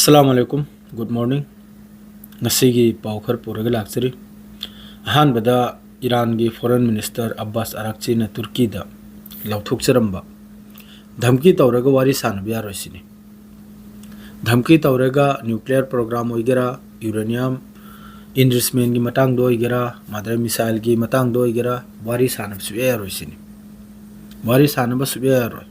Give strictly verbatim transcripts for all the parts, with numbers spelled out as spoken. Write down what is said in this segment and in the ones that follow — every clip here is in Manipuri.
ꯑꯁꯂꯥꯃꯨ ꯑꯂꯥꯏꯀꯨꯝ꯫ Good morning꯫ ꯉꯁꯤꯒꯤ ꯄꯥꯎ ꯈꯔ ꯄꯨꯔꯒ ꯂꯥꯛꯆꯔꯤ꯫ ꯑꯍꯥꯟꯕꯗ, ꯏꯔꯥꯟꯒꯤ Foreign Minister ꯑꯕꯥꯁ ꯑꯔꯥꯛꯆꯤꯅ ꯇꯨꯔꯀꯤꯗ ꯂꯥꯎꯊꯣꯛꯆꯔꯝꯕ, "ꯙꯝꯀꯤ ꯇꯧꯔꯒ ꯋꯥꯔꯤ ꯁꯥꯟꯅꯕ ꯌꯥꯔꯣꯏ" ꯁꯤꯅꯤ꯫ ꯙꯝꯀꯤ ꯇꯧꯔꯒ nuclear program ꯑꯣꯏꯒꯦꯔꯥ, uranium enrichmentꯀꯤ ꯃꯇꯥꯡꯗ ꯑꯣꯏꯒꯦꯔꯥ, ꯃꯥꯗꯔ missileꯒꯤ ꯃꯇꯥꯡꯗ ꯑꯣꯏꯒꯦꯔꯥ, ꯋꯥꯔꯤ ꯁꯥꯟꯅꯕ ꯁꯨꯛꯌꯥ ꯌꯥꯔꯣꯏ ꯁꯤꯅꯤ꯫ ꯋꯥꯔꯤ ꯁꯥꯟꯅꯕ ꯁꯨꯛꯌꯥ ꯌꯥꯔꯣꯏ꯫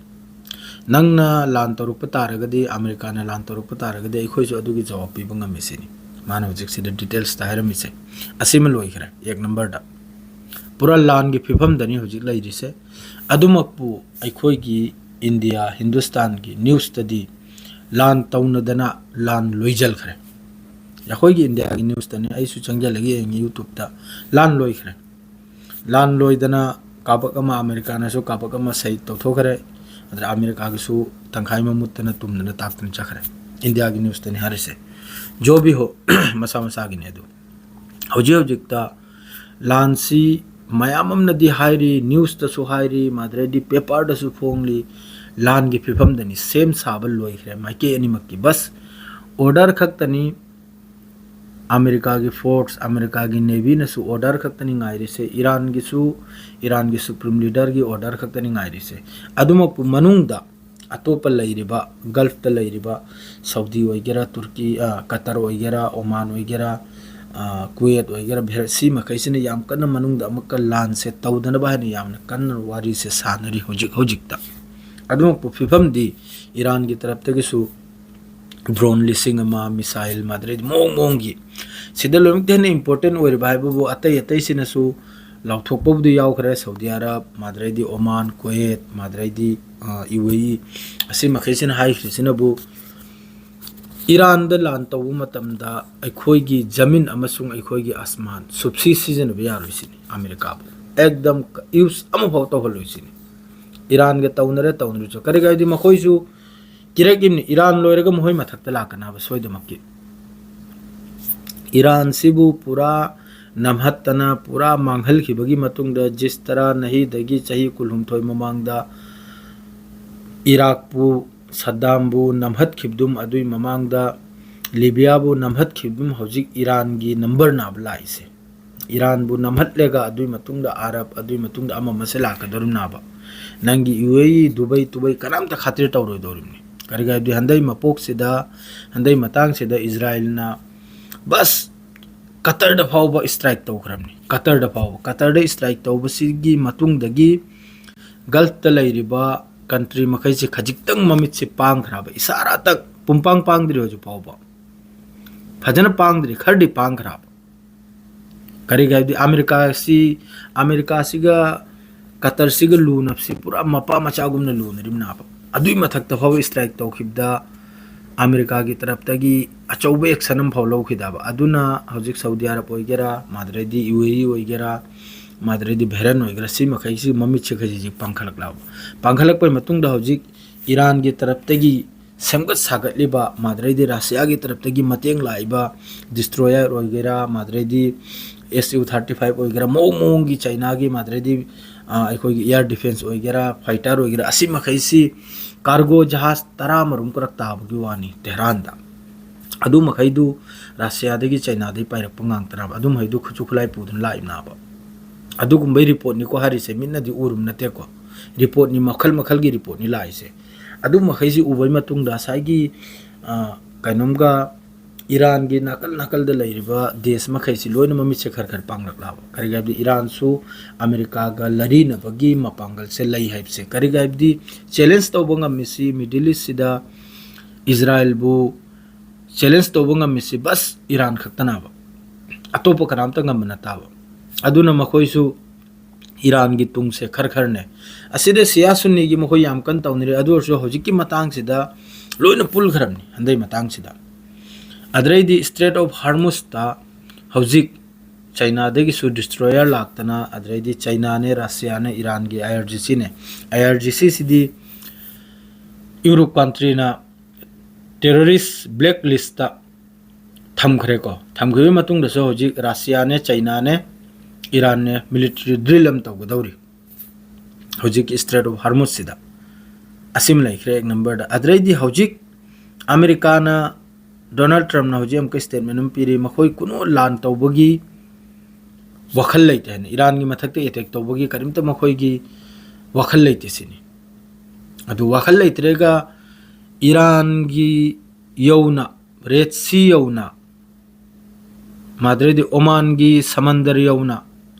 ꯅꯪꯅ ꯂꯥꯟ ꯇꯧꯔꯛꯄ ꯇꯥꯔꯒꯗꯤ, ꯑꯃꯦꯔꯤꯀꯥꯅ ꯂꯥꯟ ꯇꯧꯔꯛꯄ ꯇꯥꯔꯒꯗꯤ, ꯑꯩꯈꯣꯏꯁꯨ ꯑꯗꯨꯒꯤ ꯖꯋꯥꯕ ꯄꯤꯕ ꯉꯝꯃꯤ ꯁꯤꯅꯤ꯫ ꯃꯥꯅ ꯍꯧꯖꯤꯛꯁꯤꯗ detailsꯇ ꯍꯥꯏꯔꯝꯃꯤꯁꯦ꯫ ꯑꯁꯤꯃ ꯂꯣꯏꯈ꯭ꯔꯦ, ꯑꯦꯛ ꯅꯝꯕꯔꯗ꯫ ꯄꯨꯔꯥ ꯂꯥꯟꯒꯤ ꯐꯤꯕꯝꯗꯅꯤ ꯍꯧꯖꯤꯛ ꯂꯩꯔꯤꯁꯦ꯫ ꯑꯗꯨꯃꯛꯄꯨ ꯑꯩꯈꯣꯏꯒꯤ ꯏꯟꯗꯤꯌꯥ, ꯍꯤꯟꯗꯨꯁꯇꯥꯟꯒꯤ newsꯇꯗꯤ ꯂꯥꯟ ꯇꯧꯅꯗꯅ ꯂꯥꯟ ꯂꯣꯏꯖꯜꯈ꯭ꯔꯦ꯫ ꯑꯩꯈꯣꯏꯒꯤ ꯏꯟꯗꯤꯌꯥꯒꯤ newsꯇꯅꯤ, ꯑꯩꯁꯨ ꯆꯪꯖꯜꯂꯒ ꯌꯦꯡꯉꯤ YouTubeꯇ꯫ ꯂꯥꯟ ꯂꯣꯏꯈ꯭ꯔꯦ꯫ ꯂꯥꯟ ꯂꯣꯏꯗꯅ ꯀꯥꯕꯛ ꯑꯃ, ꯑꯃꯦꯔꯤꯀꯥꯅꯁꯨ ꯀꯥꯕꯛ ꯑꯃ ꯁꯍꯤꯗ ꯇꯧꯊꯣꯛꯈ꯭ꯔꯦ꯫ ꯑꯗꯨꯗ ꯑꯃꯦꯔꯤꯀꯥꯒꯤꯁꯨ ꯇꯪꯈꯥꯏ ꯑꯃ ꯃꯨꯠꯇꯅ ꯇꯨꯝꯗꯅ ꯇꯥꯛꯇꯅ ꯆꯠꯈ꯭ꯔꯦ꯫ ꯏꯟꯗꯤꯌꯥꯒꯤ newsꯇꯅꯤ ꯍꯥꯏꯔꯤꯁꯦ꯫ ꯖꯣ ꯚꯤ ꯍꯣ, ꯃꯁꯥ ꯃꯁꯥꯒꯤꯅꯤ ꯑꯗꯨ꯫ ꯍꯧꯖꯤꯛ ꯍꯧꯖꯤꯛꯇ ꯂꯥꯟꯁꯤ ꯃꯌꯥꯝ ꯑꯃꯅꯗꯤ ꯍꯥꯏꯔꯤ, newsꯇꯁꯨ ꯍꯥꯏꯔꯤ, ꯃꯥꯗ꯭ꯔꯩꯗꯤ paperꯗꯁꯨ ꯐꯣꯡꯂꯤ, ꯂꯥꯟꯒꯤ ꯐꯤꯕꯝꯗꯅꯤ꯫ ꯁꯦꯝ ꯁꯥꯕ ꯂꯣꯏꯈ꯭ꯔꯦ ꯃꯥꯏꯀꯩ ꯑꯅꯤꯃꯛꯀꯤ꯫ ꯕꯁ order ꯈꯛꯇꯅꯤ, ꯑꯃꯦꯔꯤꯀꯥꯒꯤ force, ꯑꯃꯦꯔꯤꯀꯥꯒꯤ navyꯅꯁꯨ order ꯈꯛꯇꯅꯤ ꯉꯥꯏꯔꯤꯁꯦ, ꯏꯔꯥꯟꯒꯤꯁꯨ, ꯏꯔꯥꯟꯒꯤ supreme leaderꯒꯤ order ꯈꯛꯇꯅꯤ ꯉꯥꯏꯔꯤꯁꯦ꯫ ꯑꯗꯨꯃꯛꯄꯨ ꯃꯅꯨꯡꯗ ꯑꯇꯣꯞꯄ ꯂꯩꯔꯤꯕ, Gulfꯇ ꯂꯩꯔꯤꯕ, ꯁꯥꯎꯗꯤ ꯑꯣꯏꯒꯦꯔꯥ, ꯇꯨꯔꯀꯤ, ꯑ, ꯀꯇꯔ ꯑꯣꯏꯒꯦꯔꯥ, ꯑꯣꯃꯥꯟ ꯑꯣꯏꯒꯦꯔꯥ, ꯑ, ꯀꯨꯋꯦꯠ ꯑꯣꯏꯒꯦꯔꯥ, ꯚꯦ-, ꯁꯤ ꯃꯈꯩꯁꯤꯅ ꯌꯥꯝ ꯀꯟꯅ ꯃꯅꯨꯡꯗ ꯑꯃꯨꯛꯀ ꯂꯥꯟꯁꯦ ꯇꯧꯗꯅꯕ ꯍꯥꯏꯅ ꯌꯥꯝꯅ ꯀꯟꯅ ꯋꯥꯔꯤꯁꯦ ꯁꯥꯟꯅꯔꯤ ꯍꯧꯖꯤꯛ ꯍꯧꯖꯤꯛꯇ꯫ ꯑꯗꯨꯃꯛꯄꯨ ꯐꯤꯕꯝꯗꯤ ꯏꯔꯥꯟꯒꯤ ꯇꯔꯞꯇꯒꯤꯁꯨ drone ꯂꯤꯁꯤꯡ ꯑꯃ, missile ꯃꯥꯗ꯭ꯔꯩ ꯃꯑꯣꯡ ꯃꯑꯣꯡꯒꯤ꯫ ꯁꯤꯗ ꯂꯣꯏꯅꯃꯛꯇ ꯍꯦꯟꯅ important ꯑꯣꯏꯔꯤꯕ ꯍꯥꯏꯕꯕꯨ ꯑꯇꯩ ꯑꯇꯩꯁꯤꯅꯁꯨ ꯂꯥꯎꯊꯣꯛꯄꯕꯨꯗꯤ ꯌꯥꯎꯈ꯭ꯔꯦ꯫ ꯁꯥꯎꯗꯤ ꯑꯔꯕ, ꯃꯥꯗ꯭ꯔꯩꯗꯤ ꯑꯣꯃꯥꯟ, ꯀꯨꯋꯦꯠ, ꯃꯥꯗ꯭ꯔꯩꯗꯤ, ꯑ, UAE, ꯑꯁꯤ ꯃꯈꯩꯁꯤꯅ ꯍꯥꯏꯈ꯭ꯔꯤꯁꯤꯅꯕꯨ ꯏꯔꯥꯟꯗ ꯂꯥꯟ ꯇꯧꯕ ꯃꯇꯝꯗ ꯑꯩꯈꯣꯏꯒꯤ ꯖꯃꯤꯟ ꯑꯃꯁꯨꯡ ꯑꯩꯈꯣꯏꯒꯤ ꯑꯁꯃꯥꯟ ꯁꯨꯞꯁꯤ ꯁꯤꯖꯤꯟꯅꯕ ꯌꯥꯔꯣꯏ ꯁꯤꯅꯤ꯫ ꯑꯃꯦꯔꯤꯀꯥꯕꯨ ꯑꯦꯛꯗꯝ use ꯑꯃꯐꯥꯎ ꯇꯧꯍꯜꯂꯣꯏ ꯁꯤꯅꯤ꯫ ꯏꯔꯥꯟꯒ ꯇꯧꯅꯔꯦ, ꯇꯧꯅꯔꯁꯨ ꯀꯔꯤ ꯀꯥꯏꯗꯤ ꯃꯈꯣꯏꯁꯨ ꯀꯤꯔꯛꯏꯕꯅꯤ, ꯏꯔꯥꯟ ꯂꯣꯏꯔꯒ ꯃꯈꯣꯏ ꯃꯊꯛꯇ ꯂꯥꯛꯀꯅꯕ ꯁꯣꯏꯗꯃꯛꯀꯤ꯫ ꯏꯔꯥꯟꯁꯤꯕꯨ ꯄꯨꯔꯥ ꯅꯝꯍꯠꯇꯅ, ꯄꯨꯔꯥ ꯃꯥꯡꯍꯜꯈꯤꯕꯒꯤ ꯃꯇꯨꯡꯗ, ꯖꯤꯁ ꯇꯔꯥ ꯅꯍꯤꯗꯒꯤ ꯆꯍꯤ ꯀꯨꯟꯍꯨꯝꯗꯣꯏ ꯃꯃꯥꯡꯗ ꯏꯔꯥꯛꯄꯨ ꯁꯗꯥꯝꯕꯨ ꯅꯝꯍꯠꯈꯤꯕꯗꯨꯝ, ꯑꯗꯨꯏ ꯃꯃꯥꯡꯗ ꯂꯤꯕꯤꯌꯥꯕꯨ ꯅꯝꯍꯠꯈꯤꯕꯗꯨꯝ, ꯍꯧꯖꯤꯛ ꯏꯔꯥꯟꯒꯤ ꯅꯝꯕꯔ ꯅꯥꯕ ꯂꯥꯛꯏꯁꯦ꯫ ꯏꯔꯥꯟꯕꯨ ꯅꯝꯍꯠꯂꯒ ꯑꯗꯨꯏ ꯃꯇꯨꯡꯗ ꯑꯔꯕ, ꯑꯗꯨꯏ ꯃꯇꯨꯡꯗ ꯑꯃ ꯑꯃꯁꯦ ꯂꯥꯛꯀꯗꯧꯔꯤꯕꯅꯥꯕ꯫ ꯅꯪꯒꯤ ꯌꯨ ꯑꯦ ꯏ, ꯗꯨꯕꯩ, ꯇꯨꯕꯩ ꯀꯅꯥꯝꯇ ꯈꯥꯇꯤꯔ ꯇꯧꯔꯣꯏꯗꯧꯔꯤꯕꯅꯤ꯫ ꯀꯔꯤꯒꯤꯅꯣ ꯍꯥꯏꯕꯗꯤ ꯍꯟꯗꯛ ꯃꯄꯣꯛꯁꯤꯗ, ꯍꯟꯗꯛ ꯃꯇꯥꯡꯁꯤꯗ ꯏꯖꯔꯥꯏꯜꯅ ꯕꯁ ꯀꯇꯔꯗ ꯐꯥꯎꯕ ꯏꯁꯇ꯭ꯔꯥꯏꯛ ꯇꯧꯈ꯭ꯔꯕꯅꯤ꯫ ꯀꯇꯔꯗ ꯐꯥꯎꯕ, ꯀꯇꯔꯗ ꯏꯁꯇ꯭ꯔꯥꯏꯛ ꯇꯧꯕꯁꯤꯒꯤ ꯃꯇꯨꯡꯗꯒꯤ ꯒꯜꯐꯇ ꯂꯩꯔꯤꯕ ꯀꯟꯇ꯭ꯔꯤ ꯃꯈꯩꯁꯦ ꯈꯖꯤꯛꯇꯪ ꯃꯃꯤꯠꯁꯦ ꯄꯥꯡꯈ꯭ꯔꯕ, ꯏꯁꯥꯔꯥꯇꯛ ꯄꯨꯡꯄꯥꯡ ꯄꯥꯡꯗ꯭ꯔꯤ ꯍꯧꯖꯤꯛ ꯐꯥꯎꯕ꯫ ꯐꯖꯅ ꯄꯥꯡꯗ꯭ꯔꯤ, ꯈꯔꯗꯤ ꯄꯥꯡꯈ꯭ꯔꯕ꯫ ꯀꯔꯤꯒꯤ ꯍꯥꯏꯕꯗꯤ ꯑꯃꯦꯔꯤꯀꯥꯁꯤ, ꯑꯃꯦꯔꯤꯀꯥꯁꯤꯒ ꯀꯇꯔꯁꯤꯒ ꯂꯨꯅꯕꯁꯤ ꯄꯨꯔꯥ ꯃꯄꯥ ꯃꯆꯥꯒꯨꯝꯅ ꯂꯨꯅꯔꯤꯕꯅꯥꯕ꯫ ꯑꯗꯨꯏ ꯃꯊꯛꯇ ꯐꯥꯎꯕ ꯏꯁꯇ꯭ꯔꯥꯏꯛ ꯇꯧꯈꯤꯕꯗ ꯑꯃꯦꯔꯤꯀꯥꯒꯤ ꯇꯔꯞꯇꯒꯤ ꯑꯆꯧꯕ ꯑꯦꯛꯁꯟ ꯑꯃ ꯐꯥꯎ ꯂꯧꯈꯤꯗꯕ꯫ ꯑꯗꯨꯅ ꯍꯧꯖꯤꯛ ꯁꯥꯎꯗꯤ ꯑꯔꯕ ꯑꯣꯏꯒꯦꯔꯥ, ꯃꯥꯗ꯭ꯔꯩꯗꯤ ꯌꯨ ꯑꯦ ꯏ ꯑꯣꯏꯒꯦꯔꯥ, ꯃꯥꯗ꯭ꯔꯩꯗꯤ ꯕꯍꯔꯦꯟ ꯑꯣꯏꯒꯦꯔꯥ, ꯁꯤ ꯃꯈꯩꯁꯤ ꯃꯃꯤꯠꯁꯦ ꯈꯖꯤꯛ ꯈꯖꯤꯛ ꯄꯥꯡꯈꯠꯂꯛꯂꯕ꯫ ꯄꯥꯡꯈꯠꯂꯛꯄꯩ ꯃꯇꯨꯡꯗ ꯍꯧꯖꯤꯛ ꯏꯔꯥꯟꯒꯤ ꯇꯔꯞꯇꯒꯤ ꯁꯦꯝꯒꯠ ꯁꯥꯒꯠꯂꯤꯕ, ꯃꯥꯗ꯭ꯔꯩꯗꯤ ꯔꯁꯤꯌꯥꯒꯤ ꯇꯔꯞꯇꯒꯤ ꯃꯇꯦꯡ ꯂꯥꯛꯏꯕ ꯗꯤꯁꯇ꯭ꯔꯣꯌꯔ ꯑꯣꯏꯒꯦꯔꯥ, ꯃꯥꯗ꯭ꯔꯩꯗꯤ ꯑꯦꯁ ꯌꯨ ꯊꯥꯔꯇꯤ ꯐꯥꯏꯚ ꯑꯣꯏꯒꯦꯔꯥ, ꯃꯑꯣꯡ ꯃꯑꯣꯡꯒꯤ ꯆꯩꯅꯥꯒꯤ, ꯃꯥꯗ꯭ꯔꯩꯗꯤ, ꯑ, ꯑꯩꯈꯣꯏꯒꯤ ꯏꯌꯥꯔ ꯗꯤꯐꯦꯟꯁ ꯑꯣꯏꯒꯦꯔꯥ, ꯐꯥꯏꯇꯔ ꯑꯣꯏꯒꯦꯔꯥ, ꯑꯁꯤ ꯃꯈꯩꯁꯤ ꯀꯥꯔꯒꯣ ꯖꯍꯥꯖ ꯇꯔꯥ ꯃꯔꯨꯝ ꯈꯔ ꯇꯥꯕꯒꯤ ꯋꯥꯅꯤ ꯇꯦꯍꯔꯥꯟꯗ꯫ ꯑꯗꯨ ꯃꯈꯩꯗꯨ ꯔꯁꯤꯌꯥꯗꯒꯤ, ꯆꯩꯅꯥꯗꯒꯤ ꯄꯥꯏꯔꯛꯄ ꯉꯥꯛꯇꯅꯦꯕ꯫ ꯑꯗꯨ ꯃꯈꯩꯗꯨ ꯈꯨꯠꯁꯨ ꯈꯨꯠꯂꯥꯏ ꯄꯨꯗꯨꯅ ꯂꯥꯛꯏꯕꯅꯦꯕ꯫ ꯑꯗꯨꯒꯨꯝꯕꯩ ꯔꯤꯄꯣꯔꯠꯅꯤꯀꯣ ꯍꯥꯏꯔꯤꯁꯦ, ꯃꯤꯠꯅꯗꯤ ꯎꯔꯨꯕ ꯅꯠꯇꯦꯀꯣ꯫ ꯔꯤꯄꯣꯔꯠꯅꯤ, ꯃꯈꯜ ꯃꯈꯜꯒꯤ ꯔꯤꯄꯣꯔꯠꯅꯤ ꯂꯥꯛꯏꯁꯦ꯫ ꯑꯗꯨ ꯃꯈꯩꯁꯤ ꯎꯕꯩ ꯃꯇꯨꯡꯗ ꯉꯁꯥꯏꯒꯤ, ꯑ, ꯀꯩꯅꯣꯝꯒ ꯏꯔꯥꯟꯒꯤ ꯅꯥꯀꯜ ꯅꯥꯀꯜꯗ ꯂꯩꯔꯤꯕ ꯗꯦꯁ ꯃꯈꯩꯁꯤ ꯂꯣꯏꯅ ꯃꯃꯤꯠꯁꯦ ꯈꯔ ꯈꯔ ꯄꯥꯡꯂꯛꯂꯕ꯫ ꯀꯔꯤꯒꯤ ꯍꯥꯏꯕꯗꯤ ꯏꯔꯥꯟꯁꯨ ꯑꯃꯦꯔꯤꯀꯥꯒ ꯂꯔꯤꯅꯕꯒꯤ ꯃꯄꯥꯡꯒꯜꯁꯦ ꯂꯩ ꯍꯥꯏꯕꯁꯦ꯫ ꯀꯔꯤꯒꯤ ꯍꯥꯏꯕꯗꯤ ꯆꯦꯂꯦꯟꯖ ꯇꯧꯕ ꯉꯝꯃꯤꯁꯤ ꯃꯤꯗꯜ ꯏꯁꯁꯤꯗ ꯏꯖꯔꯥꯏꯜꯕꯨ ꯆꯦꯂꯦꯟꯖ ꯇꯧꯕ ꯉꯝꯃꯤꯁꯤ ꯕꯁ ꯏꯔꯥꯟ ꯈꯛꯇꯅꯦꯕ, ꯑꯇꯣꯞꯄ ꯀꯅꯥꯝꯇ ꯉꯝꯕ ꯅꯠꯇꯦꯕ꯫ ꯑꯗꯨꯅ ꯃꯈꯣꯏꯁꯨ ꯏꯔꯥꯟꯒꯤ ꯇꯨꯡꯁꯦ ꯈꯔ ꯈꯔꯅꯦ꯫ ꯑꯁꯤꯗ ꯁꯤꯌꯥ ꯁꯨꯟꯅꯤꯒꯤ ꯃꯈꯣꯏ ꯌꯥꯝ ꯀꯟꯅ ꯇꯧꯅꯔꯤ, ꯑꯗꯨ ꯑꯣꯏꯔꯁꯨ ꯍꯧꯖꯤꯛꯀꯤ ꯃꯇꯥꯡꯁꯤꯗ ꯂꯣꯏꯅ ꯄꯨꯜꯈ꯭ꯔꯕꯅꯤ ꯍꯟꯗꯛ ꯃꯇꯥꯡꯁꯤꯗ꯫ ꯑꯗꯨꯗꯩꯗꯤ ꯏꯁꯇ꯭ꯔꯦꯠ ꯑꯣꯐ ꯍꯥꯔꯃꯨꯁꯇ ꯍꯧꯖꯤꯛ ꯆꯩꯅꯥꯗꯒꯤꯁꯨ ꯗꯤꯁꯇ꯭ꯔꯣꯌꯔ ꯂꯥꯛꯇꯅ, ꯑꯗꯨꯗꯩꯗꯤ ꯆꯩꯅꯥꯅꯦ, ꯔꯁꯤꯌꯥꯅꯦ, ꯏꯔꯥꯟꯒꯤ ꯑꯥꯏ ꯑꯥꯔ ꯖꯤ ꯁꯤꯅꯦ꯫ ꯑꯥꯏ ꯑꯥꯔ ꯖꯤ ꯁꯤꯁꯤꯗꯤ ꯌꯨꯔꯣꯞ ꯀꯟꯇ꯭ꯔꯤꯅ ꯇꯦꯔꯣꯔꯤꯁ ꯕ꯭ꯂꯦꯛ ꯂꯤꯁꯇ ꯊꯝꯈ꯭ꯔꯦꯀꯣ꯫ ꯊꯝꯈꯤꯕꯒꯤ ꯃꯇꯨꯡꯗꯁꯨ ꯍꯧꯖꯤꯛ ꯔꯁꯤꯌꯥꯅꯦ, ꯆꯩꯅꯥꯅꯦ, ꯏꯔꯥꯟꯅꯦ ꯃꯤꯂꯤꯇꯔꯤ ꯗ꯭ꯔꯤꯜ ꯑꯃ ꯇꯧꯒꯗꯧꯔꯤ ꯍꯧꯖꯤꯛꯀꯤ ꯏꯁꯇ꯭ꯔꯦꯠ ꯑꯣꯐ ꯍꯥꯔꯃꯨꯁꯁꯤꯗ꯫ ꯑꯁꯤꯃ ꯂꯩꯈ꯭ꯔꯦ ꯑꯦꯛ ꯅꯝꯕꯔꯗ꯫ ꯑꯗꯨꯗꯩꯗꯤ ꯍꯧꯖꯤꯛ ꯑꯃꯦꯔꯤꯀꯥꯅ, ꯗꯣꯅꯥꯜꯗ ꯇ꯭ꯔꯝꯞꯅ ꯍꯧꯖꯤꯛ ꯑꯃꯨꯛꯀ ꯁ꯭ꯇꯦꯠꯃꯦꯟ ꯑꯃ ꯄꯤꯔꯤ, ꯃꯈꯣꯏ ꯀꯨꯅꯣ ꯂꯥꯟ ꯇꯧꯕꯒꯤ ꯋꯥꯈꯜ ꯂꯩꯇꯦ ꯍꯥꯏꯅ, ꯏꯔꯥꯟꯒꯤ ꯃꯊꯛꯇ ꯑꯦꯇꯦꯛ ꯇꯧꯕꯒꯤ ꯀꯔꯤꯝꯇ ꯃꯈꯣꯏꯒꯤ ꯋꯥꯈꯜ ꯂꯩꯇꯦ ꯁꯤꯅꯤ꯫ ꯑꯗꯨ ꯋꯥꯈꯜ ꯂꯩꯇ꯭ꯔꯒ ꯏꯔꯥꯟꯒꯤ ꯌꯧꯅ, ꯔꯦꯗ ꯁꯤ ꯌꯧꯅ, ꯃꯗꯨꯗꯩꯗꯤ ꯑꯣꯃꯥꯟꯒꯤ ꯁꯃꯟꯗꯔ ꯌꯧꯅ,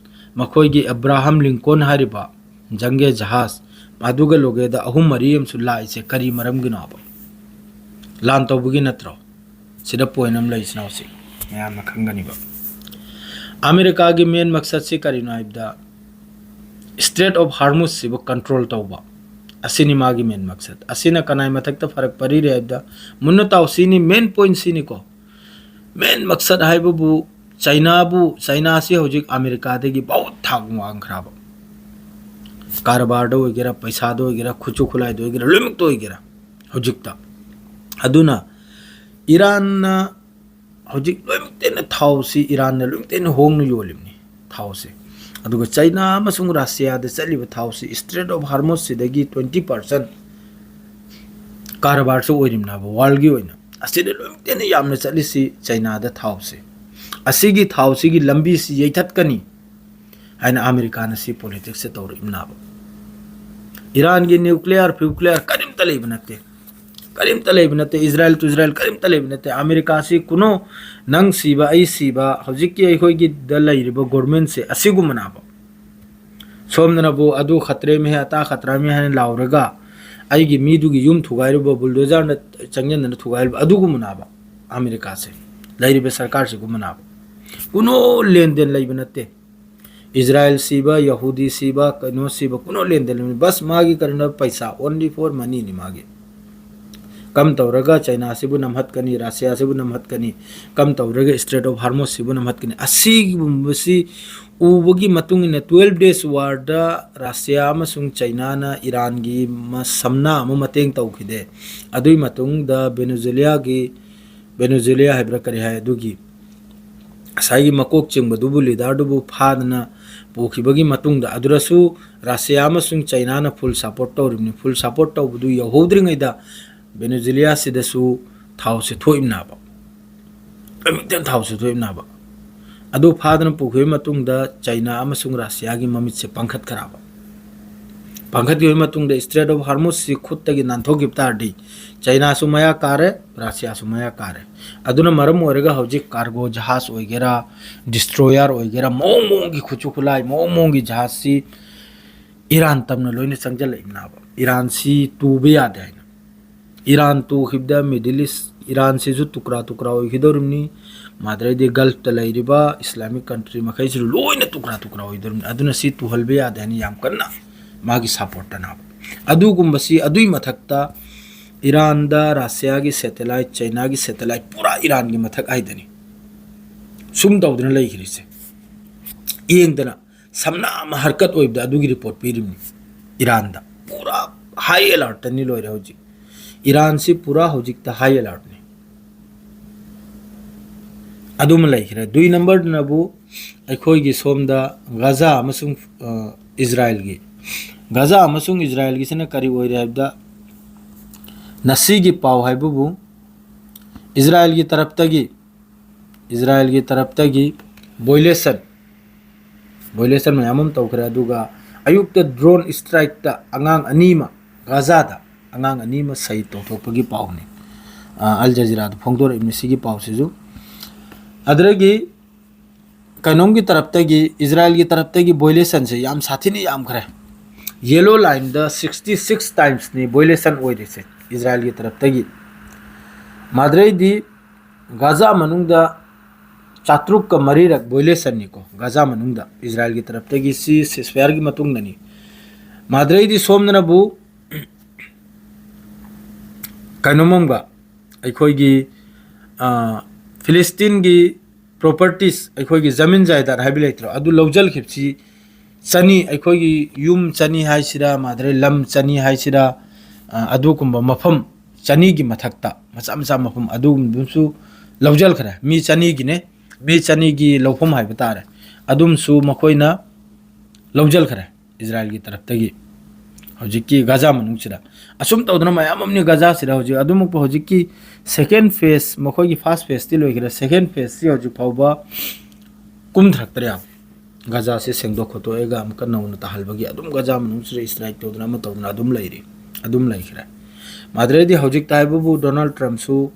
ꯃꯈꯣꯏꯒꯤ ꯑꯦꯕ꯭ꯔꯥꯍꯝ ꯂꯤꯡꯀꯣꯟ ꯍꯥꯏꯔꯤꯕ ꯖꯪꯒꯦ ꯖꯍꯥꯖ, ꯑꯗꯨꯒ ꯂꯣꯒꯦꯗ ꯑꯍꯨꯝ ꯃꯔꯤ ꯑꯃꯁꯨ ꯂꯥꯛꯏꯁꯦ ꯀꯔꯤ ꯃꯔꯝꯒꯤꯅꯣꯕ? ꯂꯥꯟ ꯇꯧꯕꯒꯤ ꯅꯠꯇ꯭ꯔꯣ? ꯁꯤꯗ ꯄꯣꯏꯟ ꯑꯃ ꯂꯩ, ꯏꯆꯤꯟ ꯏꯅꯥꯎꯁꯤ ꯃꯌꯥꯝꯅ ꯈꯪꯒꯅꯤꯕ꯫ ꯑꯃꯦꯔꯤꯀꯥꯒꯤ ꯃꯦꯟ ꯃꯛꯁꯠꯁꯤ ꯀꯔꯤꯅꯣ ꯍꯥꯏꯕꯗ, ꯁ꯭ꯇ꯭ꯔꯦꯠ ꯑꯣꯐ ꯍꯥꯔꯃꯨꯁꯁꯤꯕꯨ ꯀꯟꯇ꯭ꯔꯣꯜ ꯇꯧꯕ, ꯑꯁꯤꯅꯤ ꯃꯥꯒꯤ ꯃꯦꯟ ꯃꯛꯁꯠ꯫ ꯑꯁꯤꯅ ꯀꯅꯥꯏ ꯃꯊꯛꯇ ꯐꯔꯛ ꯄꯔꯤꯔꯦ ꯍꯥꯏꯕꯗ, ꯃꯨꯟꯅ ꯇꯥꯎ, ꯁꯤꯅꯤ ꯃꯦꯟ ꯄꯣꯏꯟ, ꯁꯤꯅꯤꯀꯣ꯫ ꯃꯦꯟ ꯃꯛꯁꯠ ꯍꯥꯏꯕꯕꯨ ꯆꯩꯅꯥꯕꯨ, ꯆꯩꯅꯥꯁꯤ ꯍꯧꯖꯤꯛ ꯑꯃꯦꯔꯤꯀꯥꯗꯒꯤ ꯕꯍꯨꯠ ꯊꯥꯛ ꯋꯥꯡꯈ꯭ꯔꯕ, ꯀꯔꯕꯥꯔꯗ ꯑꯣꯏꯒꯦꯔꯥ, ꯄꯩꯁꯥꯗ ꯑꯣꯏꯒꯦꯔꯥ, ꯈꯨꯠꯁꯨ ꯈꯨꯠꯂꯥꯏꯗ ꯑꯣꯏꯒꯦꯔꯥ, ꯂꯣꯏꯅꯃꯛꯇ ꯑꯣꯏꯒꯦꯔꯥ ꯍꯧꯖꯤꯛꯇ꯫ ꯑꯗꯨꯅ ꯏꯔꯥꯟꯅ ꯍꯧꯖꯤꯛ ꯂꯣꯏꯅꯃꯛꯇꯩꯅ ꯊꯥꯎꯁꯤ ꯏꯔꯥꯟꯅ ꯂꯣꯏꯅꯃꯛꯇꯩꯅ ꯍꯣꯡꯅ ꯌꯣꯜꯂꯤꯕꯅꯤ ꯊꯥꯎꯁꯦ꯫ ꯑꯗꯨꯒ ꯆꯩꯅꯥ ꯑꯃꯁꯨꯡ ꯔꯁꯤꯌꯥꯗ ꯆꯠꯂꯤꯕ ꯊꯥꯎꯁꯤ ꯁ꯭ꯇ꯭ꯔꯦꯠ ꯑꯣꯐ ꯍꯥꯔꯃꯨꯁꯁꯤꯗꯒꯤ ꯇ꯭ꯋꯦꯟꯇꯤ ꯄꯥꯔꯁꯦꯟ ꯀꯔꯕꯥꯔꯁꯨ ꯑꯣꯏꯔꯤꯕꯅꯦꯕ ꯋꯥꯔꯜꯒꯤ ꯑꯣꯏꯅ꯫ ꯑꯁꯤꯗ ꯂꯣꯏꯅꯃꯛꯇꯩꯅ ꯌꯥꯝꯅ ꯆꯠꯂꯤꯁꯤ ꯆꯩꯅꯥꯗ ꯊꯥꯎꯁꯦ꯫ ꯑꯁꯤꯒꯤ ꯊꯥꯎꯁꯤꯒꯤ ꯂꯝꯕꯤꯁꯤ ꯌꯩꯊꯠꯀꯅꯤ ꯍꯥꯏꯅ ꯑꯃꯦꯔꯤꯀꯥꯅ ꯁꯤ ꯄꯣꯂꯤꯇꯤꯛꯁꯁꯦ ꯇꯧꯔꯛꯏꯕꯅꯦꯕ꯫ ꯏꯔꯥꯟꯒꯤ ꯅ꯭ꯌꯨꯀ꯭ꯂꯤꯌꯥꯔ ꯐ꯭ꯌꯨꯀ꯭ꯂꯤꯌꯥꯔ ꯀꯔꯤꯝꯇ ꯂꯩꯕ ꯅꯠꯇꯦ, ꯀꯔꯤꯝꯇ ꯂꯩꯕ ꯅꯠꯇꯦ꯫ ꯏꯖꯔꯥꯏꯜ ꯇꯨꯖꯔꯥꯏꯜ ꯀꯔꯤꯝꯇ ꯂꯩꯕ ꯅꯠꯇꯦ꯫ ꯑꯃꯦꯔꯤꯀꯥꯁꯤ ꯀꯨꯅꯣ, ꯅꯪ ꯁꯤꯕ ꯑꯩ ꯁꯤꯕ, ꯍꯧꯖꯤꯛꯀꯤ ꯑꯩꯈꯣꯏꯒꯤꯗ ꯂꯩꯔꯤꯕ ꯒꯣꯔꯃꯦꯟꯁꯦ ꯑꯁꯤꯒꯨꯝꯕꯅꯦꯕ꯫ ꯁꯣꯝꯗꯅꯕꯨ ꯑꯗꯨ ꯈꯠꯇ꯭ꯔꯦ ꯃꯦ ꯍꯦ, ꯑꯇꯥ ꯈꯠꯇ꯭ꯔꯥ ꯃꯦ ꯍꯦ ꯍꯥꯏꯅ ꯂꯥꯎꯔꯒ ꯑꯩꯒꯤ ꯃꯤꯗꯨꯒꯤ ꯌꯨꯝ ꯊꯨꯒꯥꯏꯔꯨꯕ, ꯕꯨꯜꯗꯣꯖꯔꯅ ꯆꯪꯁꯤꯟꯗꯅ ꯊꯨꯒꯥꯏꯔꯨꯕ, ꯑꯗꯨꯒꯨꯝꯕꯅꯦꯕ ꯑꯃꯦꯔꯤꯀꯥꯁꯦ, ꯂꯩꯔꯤꯕ ꯁꯔꯀꯥꯔꯁꯤꯒꯨꯝꯕꯅꯦꯕ꯫ ꯀꯨꯅꯣ ꯂꯦꯟꯗꯦꯟ ꯂꯩꯕ ꯅꯠꯇꯦ꯫ ꯏꯖꯔꯥꯏꯜ ꯁꯤꯕ, ꯌꯍꯨꯗꯤ ꯁꯤꯕ, ꯀꯩꯅꯣ ꯁꯤꯕ, ꯀꯨꯅꯣ ꯂꯦꯟꯗꯦꯟ ꯂꯩꯕ ꯅꯠꯇꯦ꯫ ꯕꯁ ꯃꯥꯒꯤ ꯀꯔꯤꯅꯣ, ꯄꯩꯁꯥ, only for money ꯅꯤ ꯃꯥꯒꯤ꯫ ꯀꯝ ꯇꯧꯔꯒ ꯆꯩꯅꯥꯁꯤꯕꯨ ꯅꯝꯍꯠꯀꯅꯤ, ꯔꯁꯤꯌꯥꯁꯤꯕꯨ ꯅꯝꯍꯠꯀꯅꯤ, ꯀꯝ ꯇꯧꯔꯒ ꯁ꯭ꯇ꯭ꯔꯦꯠ ꯑꯣꯐ ꯍꯥꯔꯃꯨꯁꯁꯤꯕꯨ ꯅꯝꯍꯠꯀꯅꯤ, ꯑꯁꯤꯒꯨꯝꯕꯁꯤ ꯎꯕꯒꯤ ꯃꯇꯨꯡ ꯏꯟꯅ twelve days war ꯗ ꯔꯁꯤꯌꯥ ꯑꯃꯁꯨꯡ ꯆꯩꯅꯥꯅ ꯏꯔꯥꯟꯒꯤ ꯃ-, ꯁꯝꯅꯥ ꯑꯃ ꯃꯇꯦꯡ ꯇꯧꯈꯤꯗꯦ꯫ ꯑꯗꯨꯒꯤ ꯃꯇꯨꯡꯗ ꯚꯦꯅꯦꯖꯨꯂꯤꯌꯥꯒꯤ, ꯚꯦꯅꯦꯖꯨꯂꯤꯌꯥ ꯍꯥꯏꯕ꯭ꯔꯥ ꯀꯔꯤ ꯍꯥꯏ, ꯑꯗꯨꯒꯤ ꯉꯁꯥꯏꯒꯤ ꯃꯀꯣꯛ ꯆꯤꯡꯕꯗꯨꯕꯨ, ꯂꯤꯗꯔꯗꯨꯕꯨ ꯐꯥꯗꯅ ꯄꯨꯈꯤꯕꯒꯤ ꯃꯇꯨꯡꯗ꯫ ꯑꯗꯨꯗꯁꯨ ꯔꯁꯤꯌꯥ ꯑꯃꯁꯨꯡ ꯆꯩꯅꯥꯅ full support ꯇꯧꯔꯤꯕꯅꯤ꯫ Full support ꯇꯧꯕꯗꯨ ꯌꯧꯍꯧꯗ꯭ꯔꯤꯉꯩꯗ ꯚꯦꯅꯦꯖꯨꯂꯤꯌꯥꯁꯤꯗꯁꯨ ꯊꯥꯎꯁꯦ ꯊꯣꯛꯏꯕꯅꯦꯕ, ꯑꯃꯨꯛꯇꯪ ꯊꯥꯎꯁꯦ ꯊꯣꯛꯏꯕꯅꯦꯕ꯫ ꯑꯗꯨ ꯐꯥꯗꯅ ꯄꯨꯈꯤꯕ ꯃꯇꯨꯡꯗ ꯆꯩꯅꯥ ꯑꯃꯁꯨꯡ ꯔꯁꯤꯌꯥꯒꯤ ꯃꯃꯤꯠꯁꯦ ꯄꯥꯡꯈꯠꯈ꯭ꯔꯕ꯫ ꯄꯥꯡꯈꯠꯈꯤꯕ ꯃꯇꯨꯡꯗ Strait of Hormuzꯁꯤ ꯈꯨꯠꯇꯒꯤ ꯅꯥꯟꯊꯣꯛꯈꯤꯕ ꯇꯥꯔꯗꯤ ꯆꯩꯅꯥꯁꯨ ꯃꯌꯥ ꯀꯥꯔꯦ, ꯔꯁꯤꯌꯥꯁꯨ ꯃꯌꯥ ꯀꯥꯔꯦ꯫ ꯑꯗꯨꯅ ꯃꯔꯝ ꯑꯣꯏꯔꯒ ꯍꯧꯖꯤꯛ ꯀꯥꯔꯒꯣ ꯖꯍꯥꯖ ꯑꯣꯏꯒꯦꯔꯥ, ꯗꯤꯁꯇ꯭ꯔꯣꯌꯔ ꯑꯣꯏꯒꯦꯔꯥ, ꯃꯑꯣꯡ ꯃꯑꯣꯡꯒꯤ ꯈꯨꯠꯁꯨ ꯈꯨꯠꯂꯥꯏ, ꯃꯑꯣꯡ ꯃꯑꯣꯡꯒꯤ ꯖꯍꯥꯖꯁꯤ ꯏꯔꯥꯟ ꯇꯝꯅ ꯂꯣꯏꯅ ꯆꯪꯁꯤꯜꯂꯛꯏꯕꯅꯦꯕ, ꯏꯔꯥꯟꯁꯤ ꯇꯨꯕ ꯌꯥꯗꯦ ꯍꯥꯏꯅ꯫ ꯏꯔꯥꯟ ꯇꯨꯈꯤꯕꯗ Middle East, ꯏꯔꯥꯟꯁꯤꯁꯨ ꯇꯨꯀ꯭ꯔꯥ ꯇꯨꯀ꯭ꯔꯥ ꯑꯣꯏꯈꯤꯗꯧꯔꯤꯕꯅꯤ꯫ ꯃꯥꯗ꯭ꯔꯩꯗꯤ ꯒꯜꯐꯇ ꯂꯩꯔꯤꯕ ꯏꯁꯂꯥꯃꯤꯛ ꯀꯟꯇ꯭ꯔꯤ ꯃꯈꯩꯁꯤꯁꯨ ꯂꯣꯏꯅ ꯇꯨꯀ꯭ꯔꯥ ꯇꯨꯀ꯭ꯔꯥ ꯑꯣꯏꯗꯧꯔꯤꯕꯅꯤ꯫ ꯑꯗꯨꯅ ꯁꯤ ꯇꯨꯍꯜꯕ ꯌꯥꯗꯦ ꯍꯥꯏꯅ ꯌꯥꯝ ꯀꯟꯅ ꯃꯥꯒꯤ ꯁꯞꯄꯣꯔꯠꯇꯅꯦꯕ꯫ ꯑꯗꯨꯒꯨꯝꯕꯁꯤ, ꯑꯗꯨꯏ ꯃꯊꯛꯇ ꯏꯔꯥꯟꯗ ꯔꯁꯤꯌꯥꯒꯤ ꯁꯦꯇꯦꯂꯥꯏꯠ, ꯆꯩꯅꯥꯒꯤ ꯁꯦꯇꯦꯂꯥꯏꯠ, ꯄꯨꯔꯥ ꯏꯔꯥꯟꯒꯤ ꯃꯊꯛ ꯍꯥꯏꯗꯅꯤ ꯁꯨꯝ ꯇꯧꯗꯅ ꯂꯩꯈ꯭ꯔꯤꯁꯦ꯫ ꯌꯦꯡꯗꯅ ꯁꯝꯅ ꯑꯃ ꯍꯔꯀꯠ ꯑꯣꯏꯕꯗ ꯑꯗꯨꯒꯤ ꯔꯤꯄꯣꯔꯠ ꯄꯤꯔꯤꯕꯅꯤ꯫ ꯏꯔꯥꯟꯗ ꯄꯨꯔꯥ ꯍꯥꯏ ꯑꯦꯂꯔꯠꯇꯅꯤ ꯂꯣꯏꯔꯦ ꯍꯧꯖꯤꯛ꯫ ꯏꯔꯥꯟꯁꯤ ꯄꯨꯔꯥ ꯍꯧꯖꯤꯛꯇ ꯍꯥꯏ ꯑꯦꯂꯔꯠꯅꯤ꯫ ꯑꯗꯨꯃ ꯂꯩꯈ꯭ꯔꯦ꯫ ꯗꯨꯏ ꯅꯝꯕꯔꯗꯨꯅꯕꯨ ꯑꯩꯈꯣꯏꯒꯤ ꯁꯣꯝꯗ ꯒꯥꯖꯥ ꯑꯃꯁꯨꯡ, ꯑ, ꯏꯖꯔꯥꯏꯜꯒꯤ, ꯒꯥꯖꯥ ꯑꯃꯁꯨꯡ ꯏꯖꯔꯥꯏꯜꯒꯤꯁꯤꯅ ꯀꯔꯤ ꯑꯣꯏꯔꯦ ꯍꯥꯏꯕꯗ, ꯉꯁꯤꯒꯤ ꯄꯥꯎ ꯍꯥꯏꯕꯕꯨ ꯏꯖꯔꯥꯏꯜꯒꯤ ꯇꯔꯞꯇꯒꯤ, ꯏꯖꯔꯥꯏꯜꯒꯤ ꯇꯔꯞꯇꯒꯤ ꯚꯣꯏꯂꯦꯁꯟ, ꯚꯣꯏꯂꯦꯁꯟ ꯃꯌꯥꯝ ꯑꯃ ꯇꯧꯈ꯭ꯔꯦ꯫ ꯑꯗꯨꯒ ꯑꯌꯨꯛꯇ ꯗ꯭ꯔꯣꯟ ꯏꯁꯇ꯭ꯔꯥꯏꯛꯇ ꯑꯉꯥꯡ ꯑꯅꯤ ꯑꯃ, ꯒꯥꯖꯥꯗ ꯑꯉꯥꯡ ꯑꯅꯤ ꯑꯃ ꯁꯍꯤꯗ ꯇꯧꯊꯣꯛꯄꯒꯤ ꯄꯥꯎꯅꯤ꯫ ꯑ, ꯑꯜ ꯖꯖꯤꯔꯥꯗ ꯐꯣꯡꯗꯣꯔꯛꯏꯕꯅꯤ ꯁꯤꯒꯤ ꯄꯥꯎꯁꯤꯁꯨ꯫ ꯑꯗꯨꯗꯒꯤ ꯀꯩꯅꯣꯝꯒꯤ ꯇꯔꯞꯇꯒꯤ, ꯏꯖꯔꯥꯏꯜꯒꯤ ꯇꯔꯞꯇꯒꯤ ꯚꯣꯏꯂꯦꯁꯟꯁꯦ ꯌꯥꯝ ꯁꯥꯊꯤꯅ ꯌꯥꯝꯈ꯭ꯔꯦ꯫ Yellow lineꯗ sixty six timesꯅꯤ ꯚꯣꯏꯂꯦꯁꯟ ꯑꯣꯏꯔꯤꯁꯦ ꯏꯖꯔꯥꯏꯜꯒꯤ ꯇꯔꯞꯇꯒꯤ꯫ ꯃꯥꯗ꯭ꯔꯩꯗꯤ ꯒꯥꯖꯥ ꯃꯅꯨꯡꯗ ꯆꯥꯇ꯭ꯔꯨꯛꯀ ꯃꯔꯤꯔꯛ ꯚꯣꯏꯂꯦꯁꯟꯅꯤꯀꯣ, ꯒꯥꯖꯥ ꯃꯅꯨꯡꯗ ꯏꯖꯔꯥꯏꯜꯒꯤ ꯇꯔꯞꯇꯒꯤ꯫ ꯁꯤ ceasefire ꯒꯤ ꯃꯇꯨꯡꯗꯅꯤ꯫ ꯃꯥꯗ꯭ꯔꯩꯗꯤ ꯁꯣꯝꯗꯅꯕꯨ ꯀꯩꯅꯣꯝ ꯑꯃꯒ, ꯑꯩꯈꯣꯏꯒꯤ, ꯑ, ꯐꯤꯂꯤꯁꯇꯤꯟꯒꯤ properties, ꯑꯩꯈꯣꯏꯒꯤ ꯖꯃꯤꯟ ꯖꯥꯏꯗꯥꯗ ꯍꯥꯏꯕ ꯂꯩꯇ꯭ꯔꯣ, ꯑꯗꯨ ꯂꯧꯁꯤꯟꯈꯤꯕꯁꯤ ꯆꯅꯤ, ꯑꯩꯈꯣꯏꯒꯤ ꯌꯨꯝ ꯆꯅꯤ ꯍꯥꯏꯁꯤꯔꯥ, ꯃꯥꯗ꯭ꯔꯩ ꯂꯝ ꯆꯅꯤ ꯍꯥꯏꯁꯤꯔꯥ, ꯑ, ꯑꯗꯨꯒꯨꯝꯕ ꯃꯐꯝ ꯆꯅꯤꯒꯤ ꯃꯊꯛꯇ ꯃꯆꯥ ꯃꯆꯥ ꯃꯐꯝ ꯑꯗꯨꯒꯨꯝꯕꯗꯨꯁꯨ ꯂꯧꯁꯤꯟꯈ꯭ꯔꯦ꯫ ꯃꯤ ꯆꯅꯤꯒꯤꯅꯦ, ꯃꯤ ꯆꯅꯤꯒꯤ ꯂꯧꯐꯝ ꯍꯥꯏꯕ ꯇꯥꯔꯦ꯫ ꯑꯗꯨꯝꯁꯨ ꯃꯈꯣꯏꯅ ꯂꯧꯁꯤꯟꯈ꯭ꯔꯦ ꯏꯖꯔꯥꯏꯜꯒꯤ ꯇꯔꯞꯇꯒꯤ꯫ ꯍꯧꯖꯤꯛꯀꯤ ꯒꯥꯖꯥ ꯃꯅꯨꯡꯁꯤꯗ ꯑꯁꯨꯝ ꯇꯧꯗꯅ ꯃꯌꯥꯝ ꯑꯃꯅꯤ ꯒꯥꯖꯥꯁꯤꯗ ꯍꯧꯖꯤꯛ꯫ ꯑꯗꯨꯃꯛꯄꯨ ꯍꯧꯖꯤꯛꯀꯤ second phase, ꯃꯈꯣꯏꯒꯤ first phaseꯇꯤ ꯂꯣꯏꯈ꯭ꯔꯦ, second phaseꯁꯤ ꯍꯧꯖꯤꯛ ꯐꯥꯎꯕ ꯀꯨꯝꯊꯔꯛꯇ꯭ꯔꯦ꯫ ꯒꯥꯖꯥꯁꯦ ꯁꯦꯡꯗꯣꯛ ꯈꯣꯠꯇꯣꯛꯑꯒ ꯑꯃꯨꯛꯀ ꯅꯧꯅ ꯇꯥꯍꯜꯕꯒꯤ ꯑꯗꯨꯝ ꯒꯥꯖꯥ ꯃꯅꯨꯡꯁꯤꯗ strike ꯇꯧꯗꯅ ꯑꯃ ꯇꯧꯗꯅ ꯑꯗꯨꯝ ꯂꯩꯔꯤ, ꯑꯗꯨꯝ ꯂꯩꯈ꯭ꯔꯦ꯫ ꯃꯥꯗ꯭ꯔꯦꯗꯤ ꯍꯧꯖꯤꯛꯇ ꯍꯥꯏꯕꯕꯨ ꯗꯣꯅꯥꯜꯗ ꯇ꯭ꯔꯝꯞꯁꯨ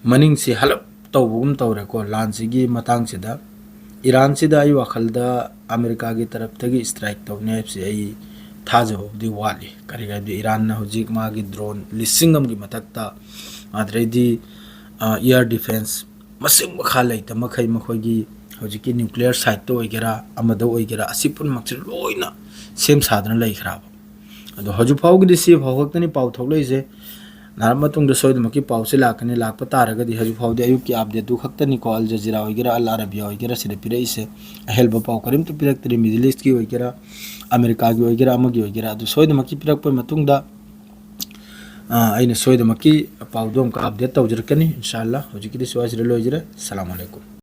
ꯃꯅꯤꯡꯁꯤ ꯍꯜꯂꯞ ꯇꯧꯕꯒꯨꯝ ꯇꯧꯔꯦꯀꯣ ꯂꯥꯟꯁꯤꯒꯤ ꯃꯇꯥꯡꯁꯤꯗ꯫ ꯏꯔꯥꯟꯁꯤꯗ ꯑꯩ ꯋꯥꯈꯜꯗ ꯑꯃꯦꯔꯤꯀꯥꯒꯤ ꯇꯔꯞꯇꯒꯤ strike ꯇꯧꯅꯤ ꯍꯥꯏꯕꯁꯤ ꯑꯩ ꯊꯥꯖꯕꯕꯨꯗꯤ ꯋꯥꯠꯂꯤ꯫ ꯀꯔꯤꯒꯤꯅꯣ ꯍꯥꯏꯕꯗꯤ ꯏꯔꯥꯟꯅ ꯍꯧꯖꯤꯛ ꯃꯥꯒꯤ drone ꯂꯤꯁꯤꯡ ꯑꯃꯒꯤ ꯃꯊꯛꯇ, ꯑꯗꯨꯗꯩꯗꯤ, ꯑ, air defence ꯃꯁꯤꯡ ꯃꯈꯥ ꯂꯩꯇ ꯃꯈꯩ ꯃꯈꯣꯏꯒꯤ ꯍꯧꯖꯤꯛꯀꯤ nuclear siteꯇ ꯑꯣꯏꯒꯦꯔꯥ ꯑꯃꯗ ꯑꯣꯏꯒꯦꯔꯥ ꯑꯁꯤ ꯄꯨꯝꯅꯃꯛꯁꯦ ꯂꯣꯏꯅ ꯁꯦꯝ ꯁꯥꯗꯨꯅ ꯂꯩꯈ꯭ꯔꯕ꯫ ꯑꯗꯣ ꯍꯧꯖꯤꯛ ꯐꯥꯎꯒꯤꯗꯤ ꯁꯤ ꯐꯥꯎ ꯈꯛꯇꯅꯤ ꯄꯥꯎ ꯊꯣꯛꯂꯛꯏꯁꯦ꯫ ꯅꯍꯥꯟ ꯃꯇꯨꯡꯗ ꯁꯣꯏꯗꯅꯃꯛꯀꯤ ꯄꯥꯎꯁꯦ ꯂꯥꯛꯀꯅꯤ꯫ ꯂꯥꯛꯄ ꯇꯥꯔꯒꯗꯤ ꯍꯧꯖꯤꯛ ꯐꯥꯎꯗꯤ ꯑꯌꯨꯛꯀꯤ updateꯇꯨ ꯈꯛꯇꯅꯤꯀꯣ ꯑꯜ ꯖꯖꯤꯔꯥ ꯑꯣꯏꯒꯦꯔꯥ ꯑꯜ ꯑꯔꯥꯕꯤꯌꯥ ꯑꯣꯏꯒꯦꯔꯥ ꯁꯤꯗ ꯄꯤꯔꯛꯏꯁꯦ꯫ ꯑꯍꯦꯟꯕ ꯄꯥꯎ ꯀꯔꯤꯝꯇ ꯄꯤꯔꯛꯇ꯭ꯔꯤ, Middle Eastꯀꯤ ꯑꯣꯏꯒꯦꯔꯥ ꯑꯃꯦꯔꯤꯀꯥꯒꯤ ꯑꯣꯏꯒꯦꯔꯥ ꯑꯃꯒꯤ ꯑꯣꯏꯒꯦꯔꯥ꯫ ꯑꯗꯨ ꯁꯣꯏꯗꯅꯃꯛꯀꯤ ꯄꯤꯔꯛꯄ ꯃꯇꯨꯡꯗ, ꯑ, ꯑꯩꯅ ꯁꯣꯏꯗꯅꯃꯛꯀꯤ ꯄꯥꯎꯗꯣ ꯑꯃꯨꯛꯀ update ꯇꯧꯖꯔꯛꯀꯅꯤ ꯏꯟꯁꯥ ꯑꯜꯂꯥ꯫ ꯍꯧꯖꯤꯛꯀꯤꯗꯤ ꯁ꯭ꯋꯥꯏꯁꯤꯗ ꯂꯣꯏꯖꯔꯦ꯫ ꯑꯁꯂꯥꯃꯨ ꯑꯂꯩꯀꯨꯝ꯫